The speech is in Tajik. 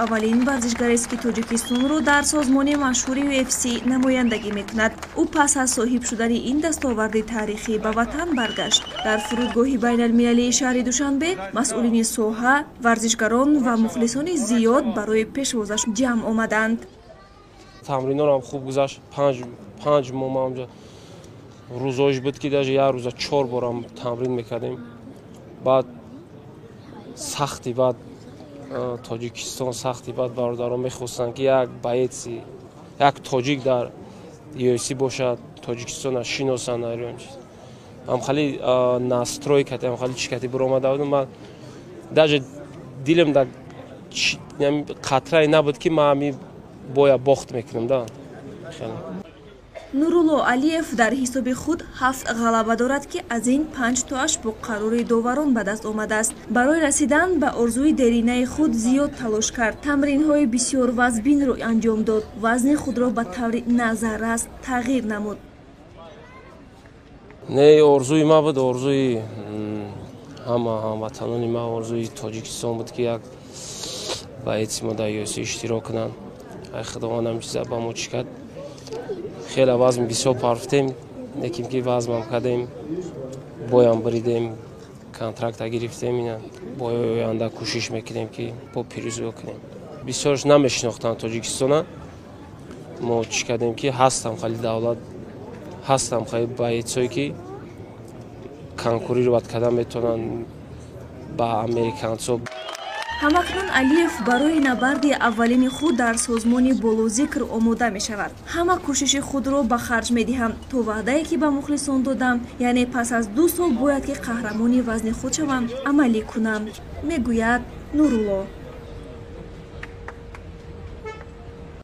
Аввалин варзишгарест, ки Тоҷикистонро дар созмони машҳури UFC намояндагӣ мекунад. Ӯ пас аз соҳиб шудани ин дастоварди таърихӣ ба ватан баргашт. Дар фурудгоҳи байналмилалии шаҳри Душанбе масъулини соҳа, варзишгарон ва мухлисони зиёд барои пешвозаш ҷамъ омаданд. Тамринорам хуб гузашт. 5 моҳ ма онҷа рӯзоиш буд, ки даже як рӯза чор борам тамрин мекардем. Баъд сахти баъд Тоҷикистон, сахти баъд бародарон мехостанд, ки як боец и як тоҷик дар UFC бошад, Тоҷикистона шиносанд. Ҳамхали настрой кати, ҳамхали чӣ кати биромада будам. Ман даже дилам да қатрае набуд, ки ман ҳами боя бохт мекунам да хеле. Нурулло Алиев дар ҳисоби худ ҳафт ғалаба дорад, ки аз ин панҷ тоаш бо қарори доварон ба даст омадааст. Барои расидан ба орзуи деринаи худ зиёд талош кард, тамринҳои бисёр вазбинро анҷом дод, вазни худро ба таври назаррас тағйир намуд. Не, орзуи ма буд, орзуи ҳама ҳамватанони ма, орзуи Тоҷикистон буд, ки як боец и мо дар UFC иштирок кунанд. Ай Худованд ҳам чиза ба мо чӣ кард. Хеле вазм бисёр парфтем, лекин ки вазмам кардем, боям буридем, контракта гирифтем. Ина бои оянда кӯшиш мекунем, ки бо пирӯзӣ кунем. Бисёрш намешинохтанд Тоҷикистона. Мо чӣ кардем, ки ҳастам хали давлат, ҳастам хали боец ое, ки конкурировать кардан метавонанд ба американцо. Ҳамакнун Алиев барои набарди аввалини худ дар созмони болозикр омода мешавад. Ҳама кӯшиши худро ба харҷ медиҳам, то ваъдае, ки ба мухлисон додам, яъне пас аз 2 сол бояд ки қаҳрамони вазни худ шавам, амалӣ кунам, мегӯяд Нурулло.